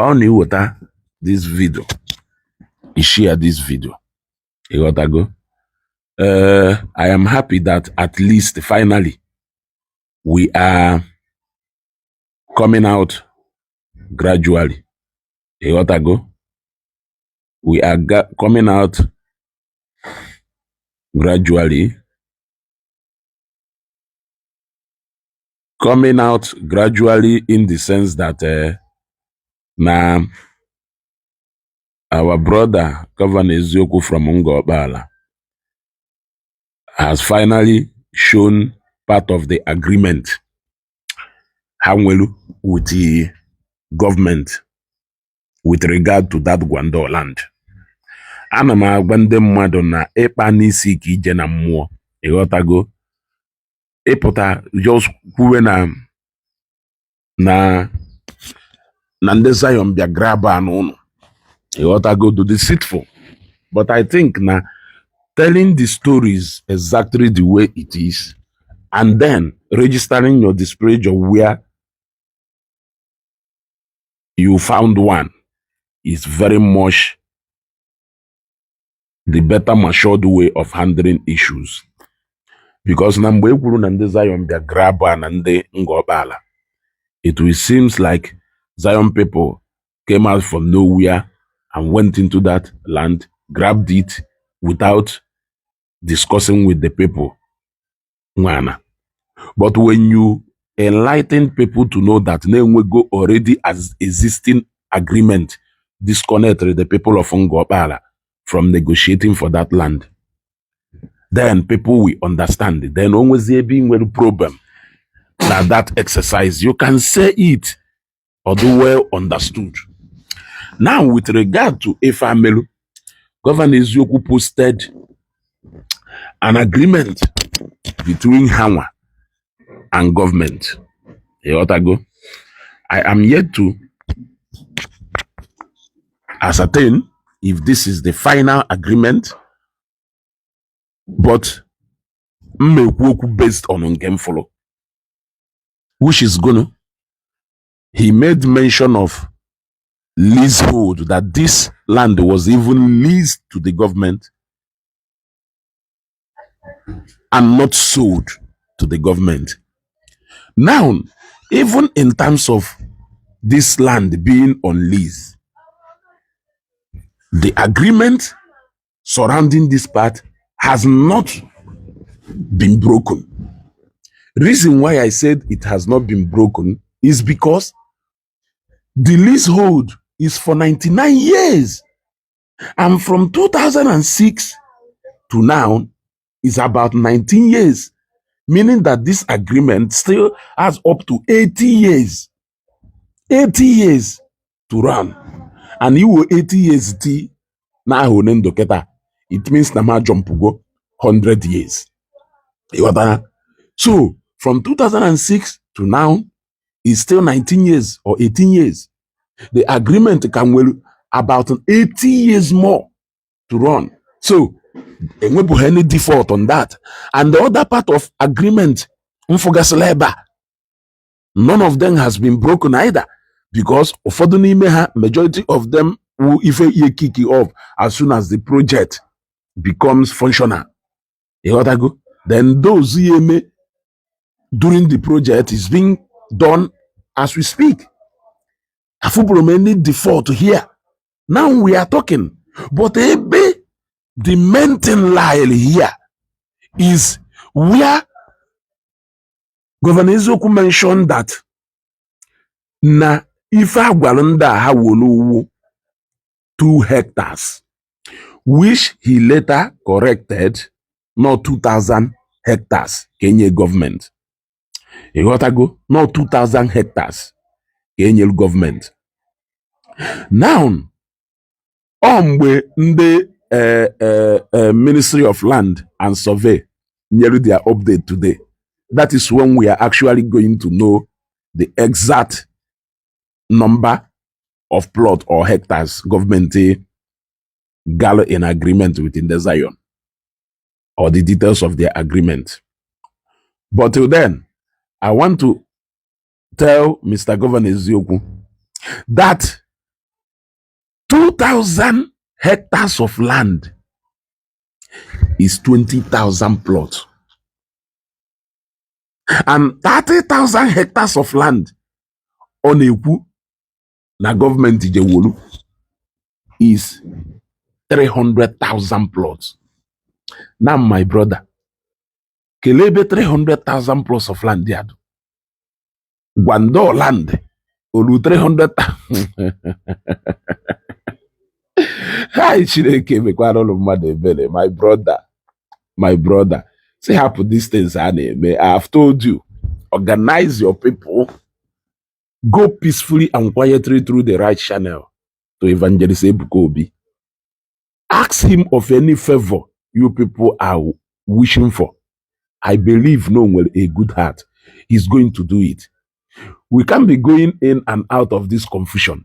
on you water this video. You share this video. You gotta go. I am happy that at least finally we are coming out gradually. You gotta go. We are coming out gradually. Coming out gradually in the sense that now our brother Governor Ezioku from Ngobala has finally shown part of the agreement with the government with regard to that Gwando land. Ana m agwa ndị mmadụ na ịkpa n'isi ka ije na mmụọ ịghọtago ịpụta just kwuwe na ndị Zion bịa grab anụ ịghọtago do deceitful, but I think na telling the stories exactly the way it is and then registering your disparage of where you found one is very much the better matured way of handling issues. Because na mgbe ekwuru na ndị Zion bịa grab na ndị Ngobala, it will seems like Zion people came out from nowhere and went into that land, grabbed it without discussing with the people. But when you enlighten people to know that go already as existing agreement disconnected the people of Ngobala from negotiating for that land, then people will understand it. Then always there being well problem that exercise, you can say it or do well understood. Now with regard to Efamelu, Governor Ezioku posted an agreement between Hanwa and government. I am yet to ascertain if this is the final agreement, but based on Ngemfolo, which is gonna, he made mention of leasehold, that this land was even leased to the government and not sold to the government. Now, even in terms of this land being on lease, the agreement surrounding this part has not been broken. Reason why I said it has not been broken is because the leasehold is for 99 years. And from 2006 to now is about 19 years. Meaning that this agreement still has up to 80 years. 80 years to run. And you were 80 years now it means Nama Jumpugo 100 years. So from 2006 to now is still 19 years or 18 years. The agreement can well about 80 years more to run. So any default on that. And the other part of agreement, none of them has been broken either, because majority of them will even kick it off as soon as the project becomes functional. Then those during the project is being done as we speak. Any default here. Now we are talking, but the main thing here is where Governor Ezioku mentioned that na ife agwalunda ha wolu 2 hectares, which he later corrected, not 2,000 hectares, Kenya government. You got to go, not 2,000 hectares, Kenya government. Now, the Ministry of Land and Survey nearly their update today. That is when we are actually going to know the exact number of plot or hectares government gather in agreement within the Zion, or the details of their agreement. But till then, I want to tell Mr. Governor Ezioku that 2,000 hectares of land is 20,000 plots. And 30,000 hectares of land on Ekwu na government Ijewolu is 300,000 plots. Now, my brother, kelebe 300,000 plots of land there. Gwando land, olu 300,000. Hi, Chineke, my brother. See how put these things are. I have told you, organize your people, go peacefully and quietly through the right channel to Evangelist Ebuka Obi. Ask him of any favor you people are wishing for. I believe no one with a good heart. He's going to do it. We can't be going in and out of this confusion.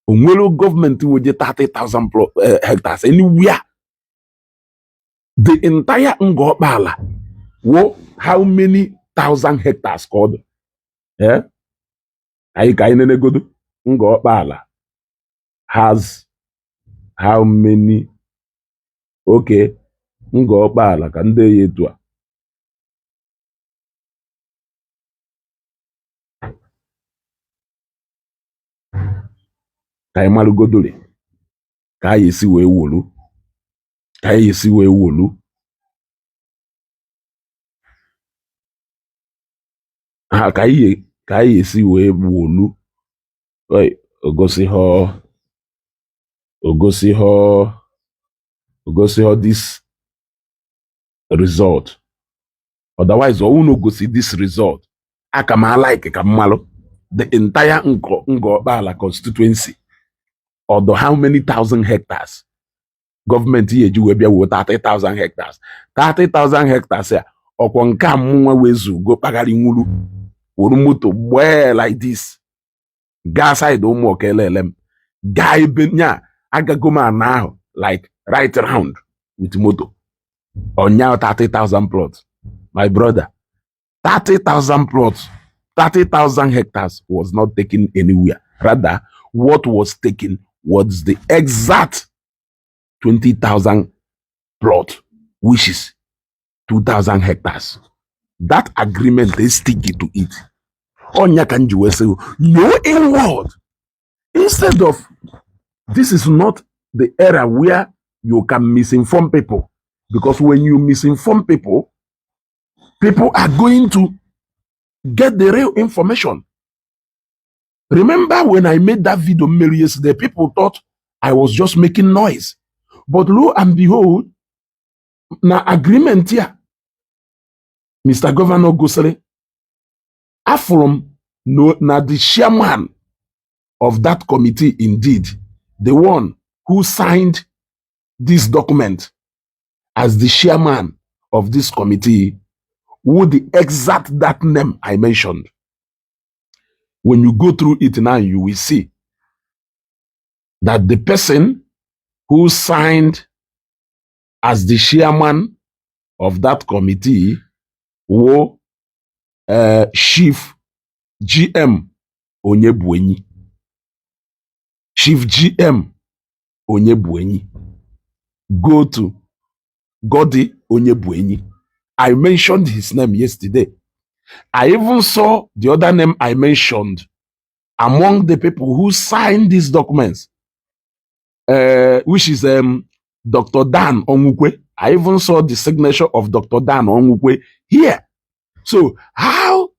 Onwelo government will get 30,000 hectares anywhere. The entire Ngobala, how many thousand hectares called? Yeah? Ngobala has how many? Okay, Ngobala can they yetua? Kaimalu Godole. Kayesi we wolu. Kayesi we wolu. Kayesi we wolu. Wait, Ogosi her this result. Otherwise, I won't go see this result. Akama like Kamalo. The entire Ngobala constituency. Although how many thousand hectares? Government here you will be with 30,000 hectares. 30,000 hectares here. Okwanka mwa wezu go pagari ngulu. Urumuto boy like this. Gaside omo kelelem. Guy benya agagoma now like right around with moto. On now 30,000 plots. My brother, 30,000 plots, 30,000 hectares was not taken anywhere. Rather, what was taken was the exact 20,000 plot, which is 2,000 hectares. That agreement is sticky to it. Onya can you say no inward. Instead of this is not the era where you can misinform people. Because when you misinform people, people are going to get the real information. Remember when I made that video yesterday, people thought I was just making noise. But lo and behold, na agreement here, Mr. Governor Gosele, from na the chairman of that committee, indeed, the one who signed this document as the chairman of this committee, who the exact that name I mentioned. When you go through it now, you will see that the person who signed as the chairman of that committee was Chief GM Onyebuenyi. Chief GM Onyebuenyi. Go to Godi Onyebuenyi. I mentioned his name yesterday. I even saw the other name I mentioned among the people who signed these documents, which is Dr. Dan Onwukwe. I even saw the signature of Dr. Dan Onwukwe here. So how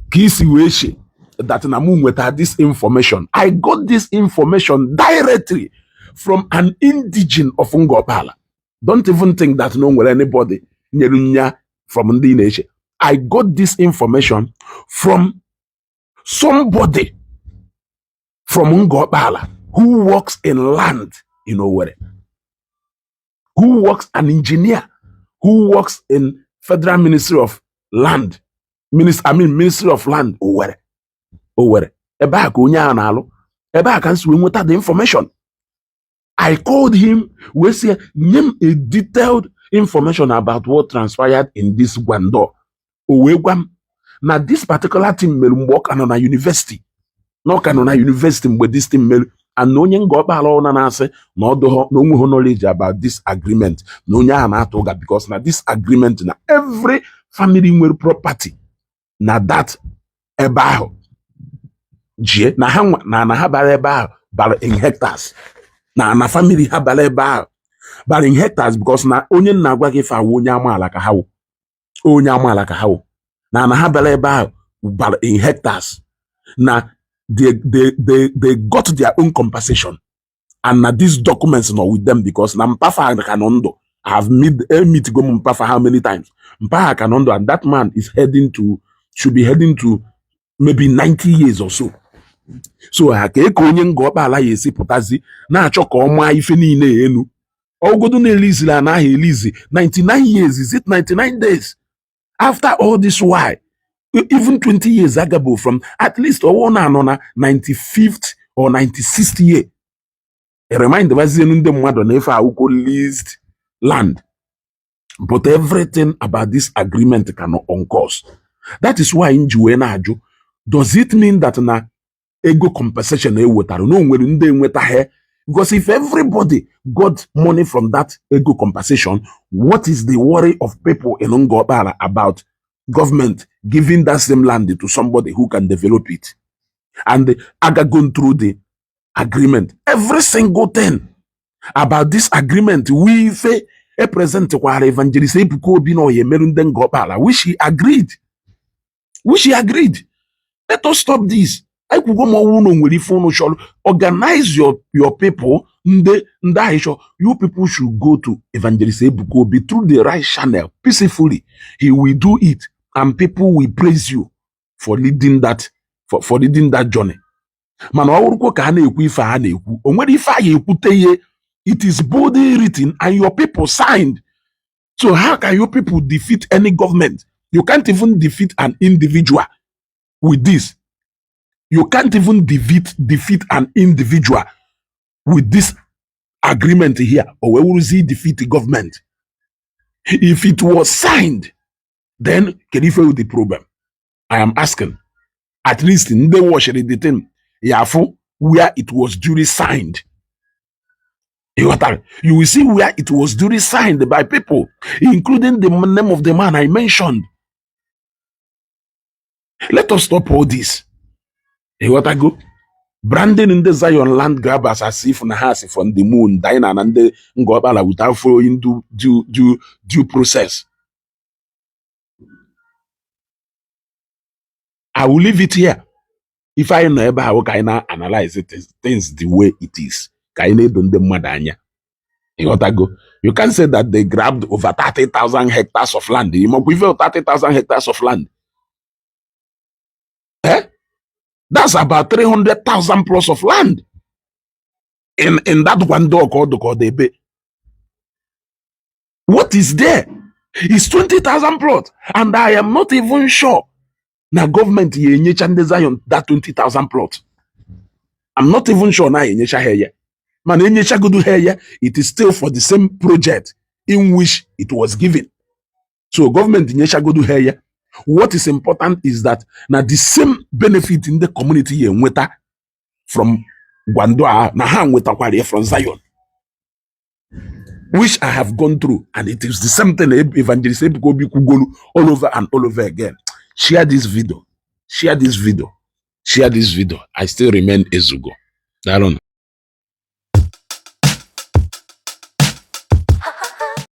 Kisiweshi that Namu had this information? I got this information directly from an indigene of Ngobala. Don't even think that no will anybody from Ndineche. I got this information from somebody from Ngobala who works in land in Owerri, who works an engineer, who works in Federal Ministry of Land, Ministry of Land Owerri. Eba ka onye a na-alụ. Eba ka nsi nweta the information. I called him. We say name a detailed information about what transpired in this Gwando. Now this particular team will work on a university. No can on a university with this team and onye nga ọkpala ọna na-asị na ọdụghọ na onweghị knowledge about this agreement na onye ahụ na-atụ ụga because na this agreement na every family nwere property na that ebe ahụ jie na ha na ha bara ebe ahụ bara in hectares na family ha bara ebe ahụ bara in hectares because na onye nna agwa gị fa onye amaala ka ha wụ onye amaala ka ha wụ na ha bara ebe ahụ bara in hectares na they got their own compensation and na these documents not with them because na mpafa kanondo I have meet go mpafa how many times mpafa kanondo and that man is should be heading to maybe 90 years or so. So ha ka eko onye nga ọkpala ya esi pụtazi na-achọ ka ọ maa ife niile enu ogodo na Lease la na Lease 99 years, is it 99 days after all this? Why even 20 years ago from at least na 95th or 96th year? A reminder was in the mother never leased land, but everything about this agreement cannot on course. That is why in Juenajo, does it mean that na ego compensation no where? Because if everybody got money from that ego compensation, what is the worry of people in Ngobara about government giving that same land to somebody who can develop it? And Aga going through the agreement, every single thing about this agreement, we a present to our evangelist which he agreed. Let us stop this. I could go more with phone. Organize your people. You people should go to Evangelist Ebukobi through the right channel peacefully. He will do it, and people will praise you for leading that for leading that journey. Man, it is boldly written and your people signed. So how can you people defeat any government? You can't even defeat an individual with this. You can't even defeat an individual with this agreement here. Or where will he defeat the government? If it was signed, then can you feel the problem? I am asking. At least in the wash the thing, where it was duly signed. You will see where it was duly signed by people, including the name of the man I mentioned. Let us stop all this. Go? Branding in the Zion land grabbers as if on a house from the moon, dying and the Ngobala without following due process. I will leave it here. If I know about how can I analyze it, things the way it is. You can say that they grabbed over 30,000 hectares of land. You must give 30,000 hectares of land. Eh? That's about 300,000 plus of land in that one door called the What is there? It's 20,000 plots, and I am not even sure. Now government ye Zion that 20,000 plots. I'm not even sure now here. Man, it is still for the same project in which it was given. So government here. What is important is that now the same benefit in the community from Gwandoa na from Zion, which I have gone through, and it is the same thing evangelist all over and all over again. Share this video. Share this video. Share this video. I still remain Ezugo. I don't know.